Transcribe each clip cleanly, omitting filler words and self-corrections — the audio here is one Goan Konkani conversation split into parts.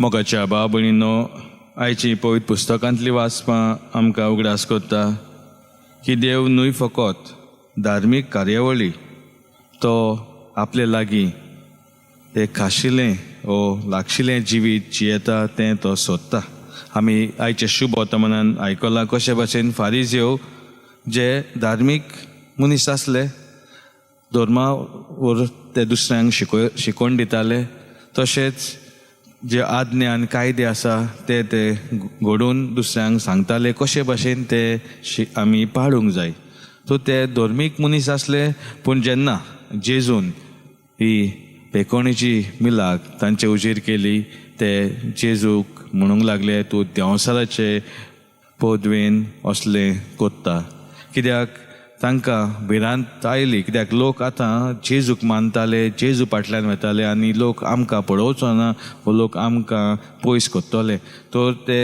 मोगाच्या भाव भयणीनो, आयची पवित्र पुस्तकांतली वाचपां आमकां उगडास करता की देव न्हय फकत धार्मीक कार्यावळी, तो आपले लागीं एक खाशिलें ओ लागशिलें जिवीत जियेता तें तो सोदता. आमी आयचे शुभ वर्तमानान आयकलां कशे भाशेन फारीजेव जे धार्मीक मनीस आसले, धर्मा वर ते दुसऱ्यांक शिकोवन दिताले, तशेंच जे आज्ञा आनी कायदे आसा ते ते घडोवन दुसऱ्यांक सांगताले कशे भाशेन ते आमी पाळूंक जाय. सो ते धर्मीक मनीस आसले, पूण जेन्ना जेजून ही पेकोणीची मिलाक तांचे उजीर केली, ते जेजूक म्हणूंक लागले, तूं देंवसाराचे पदवेन असलें कोत्ता. कित्याक तांकां भिरांत आयली, कित्याक लोक आतां जेजूक मानताले, जेजू फाटल्यान वताले आनी लोक आमकां पळोवचो ना वो लोक आमकां पयस कोत्तले. तर ते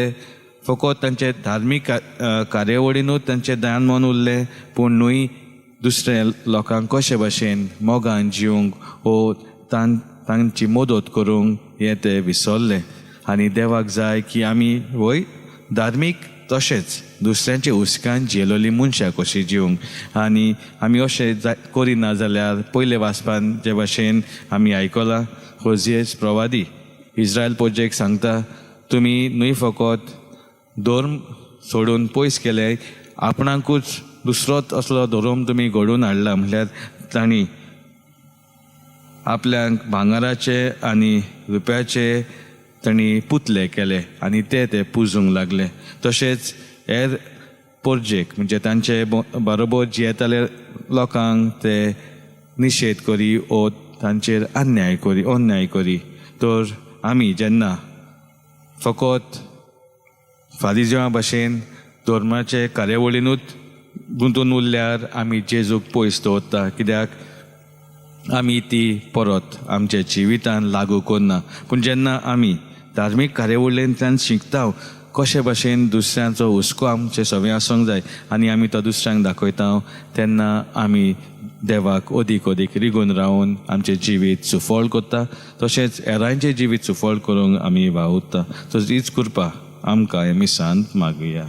फकत तांचे धार्मीक कार्यावळीनूच तांचें ध्यान मन उरलें, पूण न्हय दुसऱ्या लोकांक कशे भाशेन मोगान जिवंक वो तांची मदत करूंक हें ते विसरले. आनी देवाक जाय की आमी वय धार्मीक तशेंच दुसऱ्यांच्या हुस्क्यान जियेलोली मनशां कशी जिवंक. आनी आमी अशें करिना जाल्यार पयले वाचपान जे भाशेन आमी आयकलां, होजियस प्रवादी इस्रायल पोजेक सांगता, तुमी न्हय फकत धर्म सोडून पयस केले, आपणाकूच दुसरोच असलो धर्म तुमी घडोवन हाडला. म्हणल्यार तांणी आपल्याक भांगराचे आनी रुप्याचे तांणी पुतले केले आनी ते ते पुजूंक लागले. तशेंच हेर पोरजेक म्हणजे तांचे बरोबर जियेताले लोकांक ते निशेध करी ओ तांचेर अन्याय करी, अन्याय करी. तर आमी जेन्ना फकत फारीजेवा भाशेन धर्माचे कार्यावळीनूच गुंतून उरल्यार आमी जेजूक पयस दवरता, कित्याक आमी ती परत आमच्या जिवितान लागू करना. पूण जेन्ना आमी धार्मीक कार्यावळींतल्यान शिकता कशे भाशेन दुसऱ्यांचो हुस्को आमचे सगळें आसूंक जाय आनी आमी तो दुसऱ्यांक दाखयता, तेन्ना आमी देवाक अदीक अदीक रिगून रावन आमचें जिवीत सुफळ करता, तशेंच हेरांचें जिवीत सुफळ करूंक आमी वावुरता. सो हीच कृपा आमकां हे मिसांत मागुया.